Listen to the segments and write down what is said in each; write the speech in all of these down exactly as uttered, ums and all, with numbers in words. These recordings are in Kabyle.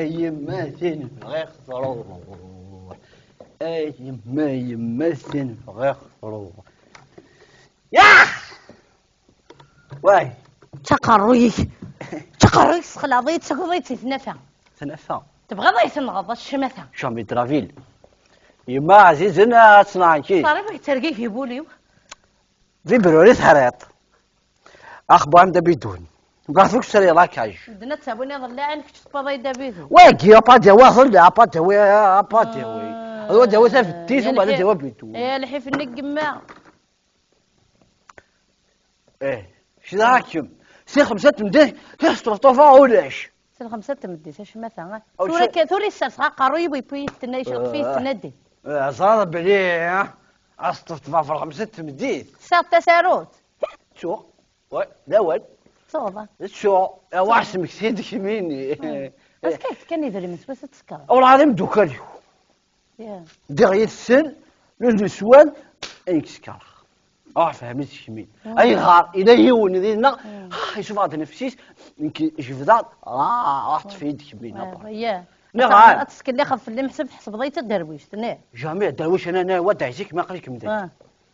Yemma-tin bɣiɣ truḥ. Ay yemma, yemma-tin bɣiɣ truḥ. Yax! Way! Taqerruy-ik, taqerruy-ik sexlaḍ-iyi, tsakiḍ-iyi si tnafa. Tnafa? Tebɣiḍ ad yi-tenɣeḍ a ccmata. Jamais de la ville. Yemma ɛzizen ad tt-nɛenki. Ṣariba yettergigi wul-iw. Vibruri tehriḍ. Axbar n dabidun. Bɣiɣ tuk sri lakaj. Medden ad ttawin iḍellaɛen, kečč tewwiḍ-iyi-d abidun. Wagi, apa d-yawi, ḍella, apa d-yawi, apa d-yawi. Ah, ad d-yawi tafettit, eh, umbeɛd ad d-yawi abidun. Eh, lḥif-nni n yemma. Eh, kečč d aḥakem. Si xemsa n tmeddit, si xeṣṭef ṭufa ulac. Si lxemsa n tmeddit, acemma ta, ah. Aw, tura si- ka-, tura yesserseɣ aqerruy-iw, yewwi-yi-d tenna, yecleq-iyi-d tenna di. Eh, ẓer belli, ah, ad s-ṭṭefṭfeɣ ɣef lxemsa n tmeddit. Tesɛiḍ tasarut? Ttuɣ. Wa, d awal. Ttuɣ, ah. Ttuɣ. Awa, asmekti d kemmini. Hmm. Ass kan tefkan idrimen, s wass ad tesker. Wala ɛadim dukal-iw. Yeah. Ddiɣ yid-sen, lul d uswan, ayen k-sekreɣ. Ah, fehmi tekmin. Mm. Ayɣer? Ila yiwen dinna, mm, ah, yessuffeɣ-d nnefs-is, nekk jebdeɣ, ah, ah, teṭṭef-iyi-d kemmini. Ah, yeah. Nniɣ-as. Ad teskellixeḍ fell-i, meḥsub tḥesbeḍ-iyi d taderwict, ne? Jamais, aderwic, ana, ana, wa d ɛziz-ik, ma aql-ikem dagi. Ah,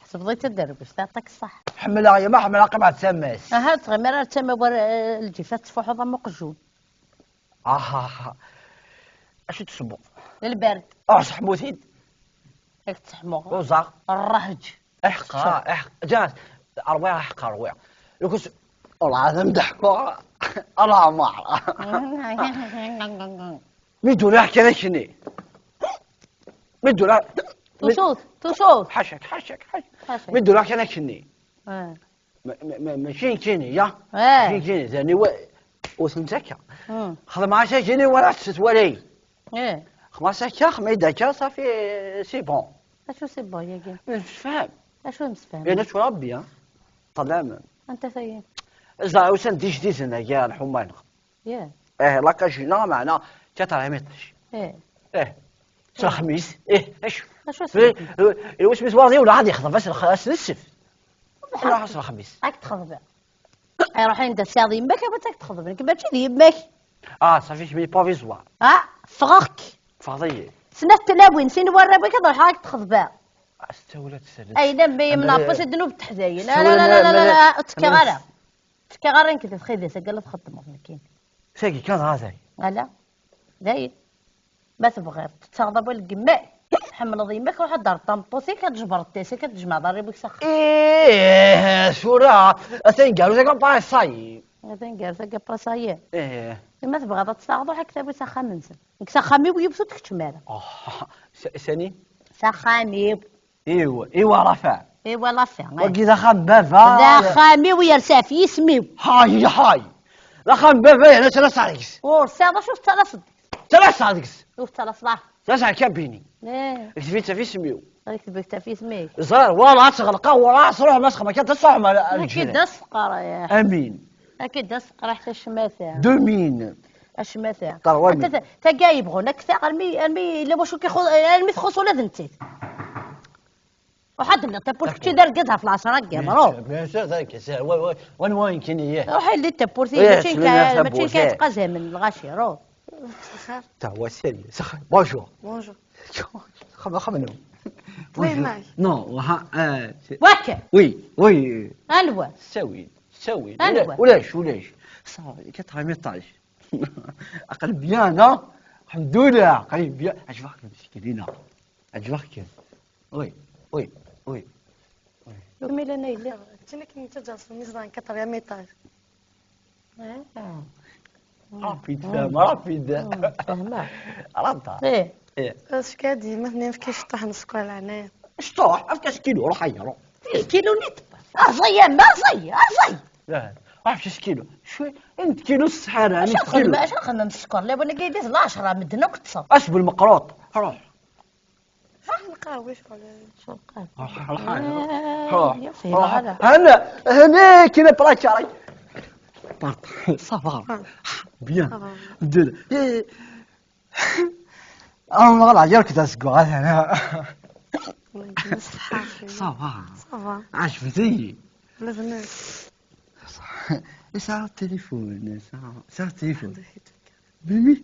tḥesbeḍ-iyi d taderwict, teɛṭik ṣṣeḥ. Ḥemmleɣ yemma, ḥemmleɣ qim ar tama-s. Aha, ur tɣim ara ar tama war, eh, lǧifa, tettfuḥuḍ am uqjun. Ah, acu tesbuɣ? Lberd. Ur seḥmu-t-id. Ad k-tseḥmuɣ. Uẓaɣ. Rrehǧ. Iḥqa, iḥqa. Ǧas, rwiɣ, iḥqa, rwiɣ. Lukus, ur ɛad am d-ḥkuɣ, a leɛmer. Mi d-uriɣ kan akkenni. Mi d-uriɣ. Tucut, tucut. Ḥaca-k, ḥaca-k, ḥaca-k. Ḥaca-k. Mi d-uriɣ kan akkenni. Ah. Ma-, ma-, ma-, mačči nekkini, ya? Eh. Mačči nekkini, d aniwa, ur tent akka. Hmm. Xedmeɣ-as akkenni wala tt-twalay. Eh. Xedmeɣ-as akka, xedmeɣ-id akka, safi, c'est bon. Acu c'est bon, yagi? Nemsefham. Acu nemsefham? Yerna tura Rebbi, ha? Ṭṭlam. Anta tayi? Ẓer, usan-d ijdiden, agi, ar lḥuma-nneɣ. Yeah. Eh, la cage-nneɣ, meɛna, quatre heures et demie. Eh. Eh. S lexmis. Eh, acu? Acu s eh, lexmis? Eh, eh, wasmi twaɣeḍ, wala ad yexḍeb ass lx-, ass n ssebt. Wala ass lexmis. Ad k-texḍeb. Ay, ruḥ anda tesɛiḍ yemma-k, ad k-texḍeb. Nekk mačči d yemma-k. Ah, safi, kemmini provisoire. Ah, ffɣeɣ-k. Ffɣeḍ-iyi. Snat tlawin, sin warraw-ik, ad ruḥeɣ ad k-texḍbeɣ. Ah, s ttawil ad tsal. Ay, la, mmi, mnaṭ, ass ddnub teḥdayin. La, la, la, la, la, ur ttekkiɣ ara. Ttekkiɣ ara nekk di txidas, akka la txeddmeḍ, nekkini. Tagi kan dɣa dayen. Ala, dayen. Ma tebɣiḍ, tettaɣeḍ awal n yemma-k, tḥemmleḍ yemma-k, ruḥ ad d-terreḍ tameṭṭut-ik, ad tjebreḍ tasa-k, ad tjemɛeḍ arraw-ik s axxam. Ih, tura, atan gar uzag après ça y est. Atan gar uzag après ça y est. Ih. Ma tebɣiḍ ad tt-taɣeḍ, ruḥ ad k-tawi s axxam-nsen. Nekk s axxam-iw yiwet ur tkeččem ara. Oh, s-, sani? S axxam-iw. Iwa, iwa Rafa. Iwa Rafa, eh. Wagi d axxam n baba. D axxam-iw, yersa ɣef yisem-iw. Hay, hay. D axxam n baba, yerna ttalaseɣ deg-s. Ur tesɛiḍ acu tettalaseḍ. Ttalaseɣ deg-s. Ur tettalaseḍ ara. Ttalaseɣ kabini. Eh. Kteb-itt ɣef yisem-iw. Kteb-itt ɣef yisem-ik. Ẓer, wala ad tt-ɣelqeɣ, wala ad truḥ, ma txedmeḍ kan, ad truḥ, ma ad lǧiran. Ad k-id-as teqqar, eh. Amin. Ad k-id-as teqqar, ḥaca ccmata. Deux mille. Acmata. Terwa mille. Anta ta-, tagi ay yebɣun, ad k-taɣ armi, armi yella wacu k-ixu-, armi txuṣṣ ula d nettat. Ruḥ ad d-telliḍ tawwurt kečči d argaz ɣef lɛecṛa n yiḍ, ruḥ. Bien sûr, bien sûr, ذاك c'est, ouais, ouais, one one كاين إياه. Ruḥ yelli tawwurt-ik, إيه، mačči nekk, mačči nekk ad tqazamen lɣaci, ruḥ. مساء الخير. تا هو سيريو. مساء الخير. Bonjour. Bonjour. خم-، خمنوا. Bonjour. Non, ها، آه، c'est واكا. Oui, oui. أنوا. سوي، سوي. أنوا. ولا-، ولاش، ولاش. صافي، quatre heures et demie. أقل bien، ها؟ الحمد لله، قريب bien. عجبك المسكينة. عجبك. Oui, oui, oui. Oui. كمل أنا يلي. تينا كي نتجاوز الميزان كتر يا ميتاج. آه. Rapide، فاهمة، rapide. مم، فاهمة. رابطة. إيه. إيه. اش كادي مثلا في كي شطح نسكر العناية. شطوح، عرفت كاش كيلو، روح هيا، روح. إيه، كيلو نت. آه، زي، ما زي، آه، زي. لا، عرفت كاش كيلو. شوي، انت كيلو السحارة، اش انت نخدم، كيلو. اش نخدم السكر؟ لا، وانا كيديز العشرة، مدنا وكتصل. اش بالمقروط، روح. راح نلقاه واش على شو نلقاه؟ روح، روح، آه، روح، يا سيدي، روح. هذا. هنا، هنا كاين بلاكاري. بارت، صافا. آه. بيان. صافا. دير. إيه. أنا والله العظيم كنت أسقع أنا. الله يديم الصحة. صافا. صافا. عجبتي. لازم. صح. إيش صار التليفون؟ إيش صار، إيش صار التليفون؟ عنده حيت. بيبي.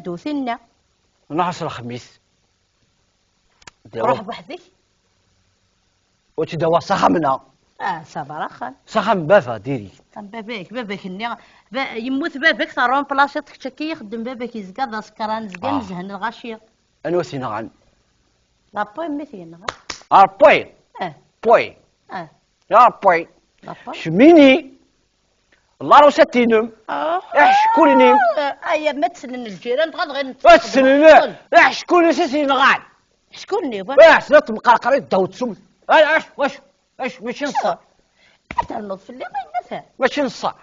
ndu tinna. Nruḥ s lexmis. Ruḥ buḥdik. Ur tt-id-awiɣ s axxam-nneɣ. Ah, saber axxam. S axxam n baba, direct. Am baba-k, baba-k-nni, ba-, yemmut baba-k, terrumplaciḍ-t kečč akka i ixeddem baba-k, yezga d asekran, nezga nezhen lɣaci. Anwa t-yenɣan? Lapin mi t-yenɣa. Lapin. Eh. Lapin. Eh. Lapin. Lapin. Cmini. Laṛusat-inem. Ah. Iḥeckulen-im. Aya ma ttlen lǧiran, dɣa dɣa. Ad ttlen. Iḥeckulen-is i t-yenɣan. Ḥeckulen-i, wa? Ah, tella temqerqer-it ddaw tsum. Ah, acu, acu, acu, mačči n ṣṣeḥ. Ad ternuḍ fell-i, ma yella ta. Mačči n ṣṣeḥ.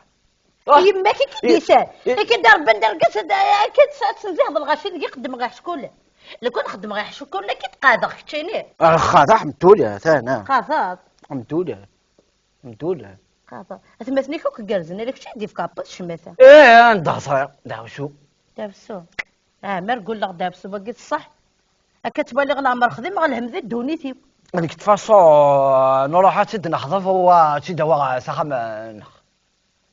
Ah. Yemma-k i k-id-isan. I k-id-irebban d argaz, ad, ad k-id-, ad tenziheḍ lɣaci deg ixeddmeɣ iḥeckulen. Lukan xeddmeɣ iḥeckulen, ad k-id-qadeɣ keččini. Ah, xaḍeɣ, ḥemdullah, tana. Xaḍeɣ. Ḥemdullah. Mdul. Xaṭer. Atmaten-ik akk gerrzen, ala kečč i d-yefka aṭas ccmata. Ih, anda ẓriɣ? Daɛwsu. Daɛwsu. Ah, mer gulleɣ daɛwsu wagi d ṣṣeḥ. Akka ttwaliɣ leɛmer xdimeɣ lhem di ddunit-iw. Deg tfaṣu, nruḥ ad tt-id-nexḍeb u ad tt-id-awiɣ s axxam-nneɣ.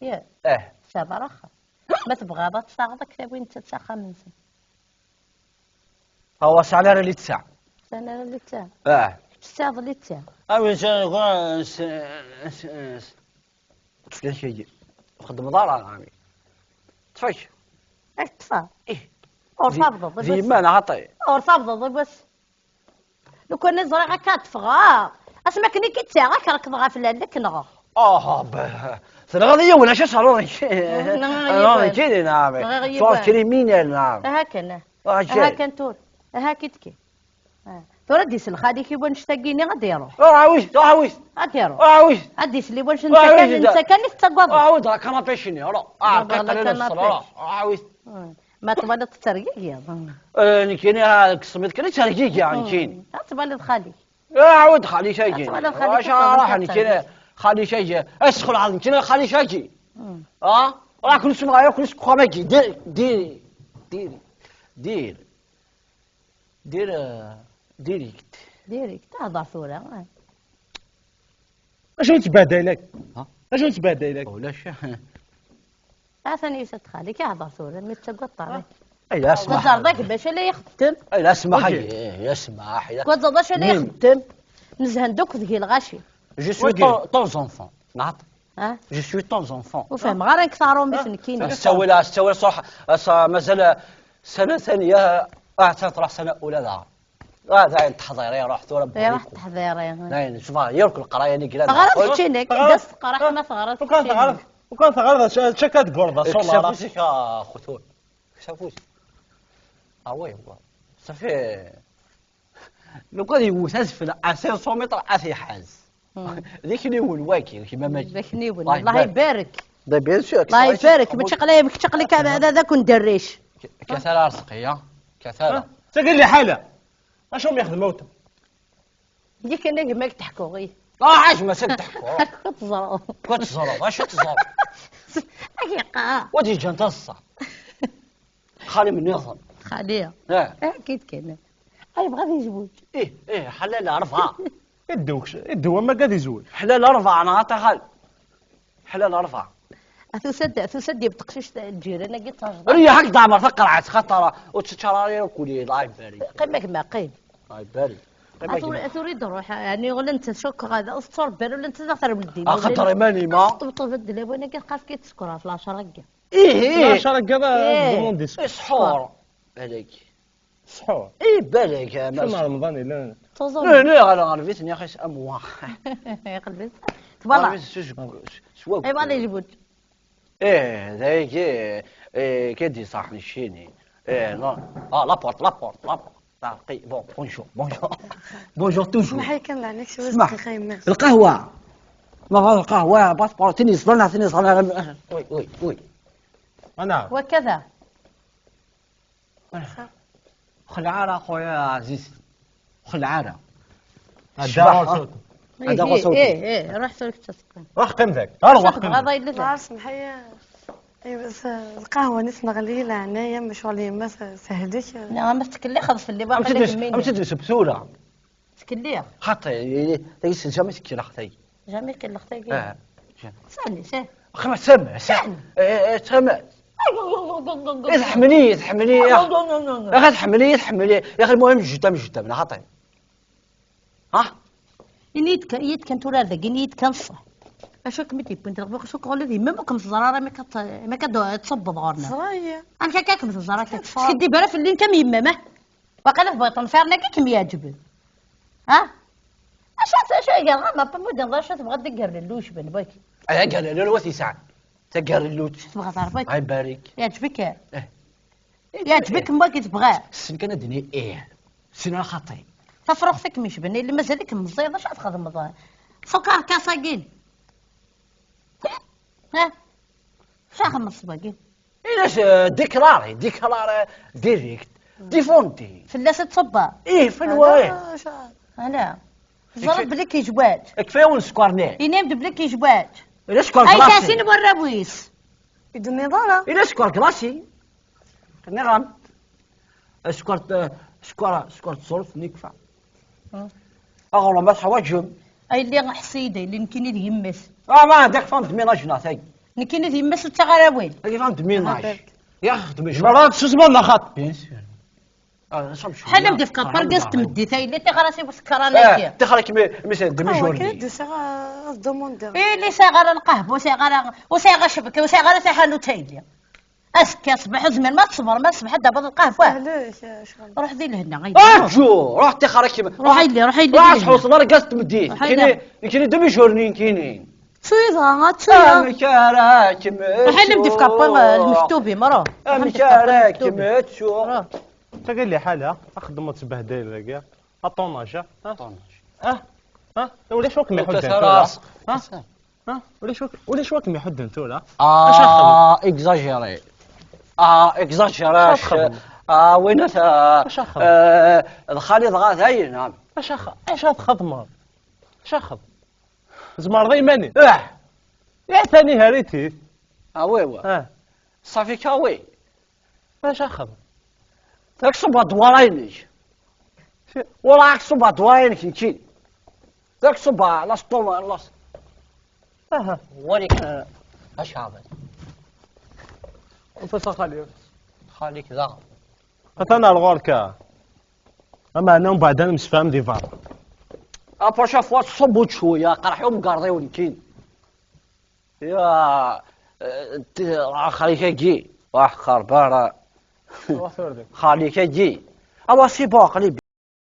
Ya. Eh. Saber axxam. Ma tebɣiḍ ad tt-taɣeḍ, ad k-tawi nettat s axxam-nsen. Awa, sɛan ara littseɛ. Sɛan ara littseɛ. Ah. Kečč tesɛiḍ littseɛ. Awi, s-, s-, s-, s-, ttflak-agi. Txeddmeḍ ara, ɛami. Ṭṭfak. Ad k-ṭṭfeɣ. Ih. Ur tabḍeḍ i wass. Di yemma neɣ aṭi? Ur tabḍeḍ i wass. Lukan i ẓriɣ akka ad ṭṭfeɣ, ah. Asmi akken i k-id-sɛiɣ, ad k-rekḍeɣ ɣef lalla, ad k-nɣeɣ. Ah, bah. Tenɣiḍ yiwen, acu tesɛiḍ? Nɣiɣ yiwen. Nɣiɣ yiwen. Nɣiɣ yiwen. Criminel, nɛam. Aha kan. Aha kan tura. Aha kit kan. Ah. Tura ad d-isel xali-k i wannect-agi-nni, ad d-iruḥ. Ruḥ ɛawit, ruḥ ɛawit. Ad d-iruḥ. Ruḥ ɛawit. Ad d-isel i wannect n netta kan, netta kan i tettagadeḍ. Ruḥ ɛawit ɣer canapé-nni, ruḥ. Ah, ruḥ ɣer canapé-nni. Ruḥ ɛawit. Ah. Ma twalaḍ tettergigiḍ. Eh, nekkini, ah, deg ṣṣmid kan i ttergigiɣ, nekkini. Ad twaliḍ xali-k. Ɛawed xali-k-agi. Ad twaliḍ xali-k. Acu ara ruḥ nekkini xali-k-agi? Ad sxelɛeḍ nekkini xali-k-agi. Ah? Ruḥ kun semɣer yakk seg uxxam-agi. Dir, dir, dir, dir, dir, eh, direct. Direct, hḍer tura, ah. Acu yettbehdil-ak? Ha? Acu yettbehdil-ak? Ulac. Atan yusa-d xali-k, ihḍer tura, mi tettagadeḍ ṭṭarek. Ay, la smaḥ. Tẓerḍ-ak bac ala ixeddem. Ay, la smaḥ, ay, la smaḥ, ay, la. Tẓerḍ acu ala ixeddem. Nezhen-d akk deg-i lɣaci. Je suis ton, ton enfant. Neɣ? Ha? Je suis ton enfant. Ur fehmeɣ ara nekk taṛumit nekkini. As ttawil, as ttawil, ṣṣuḥ, as mazal ssana ثانية, ah, atan truḥ ssana أولى daɣen. Ah, dayen teḥḍiri, ruḥ tura. Iruḥ teḥḍiri. Dayen, cfa, yark leqraya-nni glan. Teɣriḍ keččini, d as teqraḥ ma teɣriḍ keččini. Ukan teɣriḍ, ukan teɣriḍ, acu akka tgurḍ, aṣular. Kkes afus-ik, a xutur. Kkes afus. Ah, oui, oui. Safi. Lukan yewwet azfel à cinq cents mètres, ad t-iḥaz. D akniwen wagi, gma-magi. D akniwen. Allah ibarek. Da, bien sûr. Allah ibarek. Mačči qlay, mačči qlay kan, d, d akun derric. Katara Arseqi, katara. Tagi liḥala. Acu mi yexdem awtem? Yak kan gma-k teḥkuɣ, ih. Ah, ḥaǧ ma s-d-teḥkuɣ. Acu teẓreḍ? Acu teẓreḍ? Acu teẓreḍ? Agi qa. Wa d-yeǧǧan taḍsa. Xali nniḍen. Xali. Eh. Eh, kit kan. Ay, yebɣa ad yezweǧ. Ih, ih, ḥlal rebɛa. Iddu, iddu wamma ad yezweǧ. Ḥlal rebɛa, neɣ a xali. Ḥlal rebɛa. A tusa-d, a tusa-d yeb teqcict lǧiran-agi d tajḍa. Riḥ-ak d-ɛmer taqerɛet, xaṭer ur tt-ččar ara yakk ul-i, Allah ibarek. Qqim a gma, qqim. Allah ibarek. Tura, tura i d-ruḥ, yani, ula netta cukkeɣ ad tetturebbi, ula netta d axer weldin. Axaṭer iman-im, a? Teṭṭebṭeb-d lawan-agi, tqaf-k-id sskeṛ ɣef lɛecṛa-agi. Ih, ih. Lɛecṛa-agi, eh, demande sskeṛ. Ssḥur. Balak. Ssḥur? Ih, balak, a Mass. Cuma Remḍan yellan? Tuẓum. Non, non, ɣer, ɣer bit-nni, axi, s-, am wa. Yeqleb-it. Twala. Ɣer bit-nni, s-, s-, s-, s-, Eh, voilà, il bouge. Eh, dagi, eh, kedi saḥ ncini. Eh, non. Ah, la porte, la porte, la porte. Tarqi. Bon, bonjour, bonjour. Bonjour toujours. Smaḥ kan, leɛnak, s-, smaḥ. Lqahwa. Ma هذا القهوة، باسبور، تني صدرنا، تني صدرنا. Oui, oui, oui. أنا. وكذا. Xleɛ ara, خويا عزيز. Xleɛ ara. هذا شبح، هو ها؟ صوت. هذا هو إيه، صوتي. إيه، إيه، روح سلك تسكن. روح قيم ذاك. ها، روح شوف، قيم ذاك. هذا اللي لا، فيه. سمحي. إيه، بس، آه، القهوة نسمع قليلة هنايا، مش ولا يما س-، سهلك. لا، ما تكلي خلص اللي باقي أمشي لك تدرس، مني. أمشي تدرس بسهولة. تكلي. خاطي، تاكي جامي تكلي خاطي. جامي كلختي. آه، جامي. سالي، سالي. خما سمع، سمع. سالي. إيه، إيه، سمع. إيه، تحملي، تحملي، يا أخي. يا أخي، تحملي، تحملي. يا أخي، المهم، جدة من جدة، من خاطي. ها؟ إني يتك-، يتكن تولار ذاك، إني يتكن الصح. أشو كم تيبون تلغبو، شو كغولي ذي، ما كم تزرارة، ما كت-، ما كت-، تصب ضغورنا. صغير. أنا كاكا كم تزرارة، كت-، كتفور. كدي برا في اللي أنت ميمة، ما. وقال في بيت نفير، ناكي كم يعجبه. ها؟ أشو ت-، أشو يا غا، ما بمودن ضا، شو تبغى تدقر للوش بن بك؟ أي قال له، لو تيسعد. تقر اللوت. شو تبغى تعرف بك؟ هاي بارك. يعجبك؟ إيه. يعجبك ما كتبغاه. السن كان الدنيا إيه. سنة خطي. تفرغتك مش بني اللي مازالك مزيض، اش تخدم؟ سكر كاساكين. ها؟ شاخ من الصباكين. علاش، آه، ديكلاري، ديكلاري ديريكت، ديفوندي. فلاس تصبى. إيه، في الواقع. هذا شا-، أنا. ضرب بلي كيجواج. كفاية ونسكر نيه. ينام بلي كيجواج. إلا سكر أي كلاسي. تاسين ولا بويس. يدني ضرا. إلا سكر كلاسي. نغم. سكر، سكر، سكر تصرف نكفى. أغلى ما تحواجهم. أي اللي حسيدة، اللي نكيني دي يمس. آه، ما عندك فهمت ميناج ناتاي. نكيني دي يمس وتغراويل. هذه فهمت ميناج. يا أخي، خدمي شوية. مرات شو اسمه نخط؟ بيان سور. آه، صب شوية. حنا بدي في كابار قاس تمدي تاي اللي تغرسي وسكرانة آه، كي. تخرج مي-، مثلا دمي آه، جوردي. وكيد ساغا دوموندي. إيه، اللي ساغا القهوة، وساغا، وساغا شبكة، وساغا تاي اللي. أسكا صباح زمان ما تصبر، ما تصبح حتى بعض القهوة. علاش، شغل؟ روح دي لهنا، غير. آه، جو، روح تخرج كيما. روح اللي، روح اللي روح دي لهنا. حوص، ضرك قاس تمدي. روح كيني، اللي. كيني دمي جورني، كيني. شو يضغط، شو يا؟ أمك راك متشوق. روح اللي بدي في كابان المكتوبي، مرة. أمك راك متشوق. روح. تقول لي حالة، أخدم وتبهدل لك. الطوناج، ها؟ طوناج. ها؟ ها؟ ولا شو كم يحط انت ثورة؟ راسك. ها؟ ها؟ ولا شو، ولا شو كم يحط انت ولا؟ آه، إكزاجيري. آه، إكزاجيري. شو تخدم؟ آه، وين أنت؟ شو تخدم؟ آه، الخالي ضغط هاي، نعم. اش اخ، اش هاد خدمة؟ اش اخذ؟ زمر ذي ماني؟ اه. يا ثاني هريتي. آه، وي، وي. اه. صافي كاوي. اش اخذ؟ تاك صبا دوارينك. شي- ولا راك صبا دوارينك نكي. تاك صبا لا سطوما، لا س-، اها. ولكن اش هذا؟ وفي صخالي. خاليك ذا. فتنا الغوركا. اما انا ومن بعد انا مسفهم دي فار. ابروشا فوا تصبوا شويه، قرحوا مقارضي ولكن. يا، آه، ت-، خاليك جي. واحد خربانه. خاليك جي. اوا سي بون، قليب.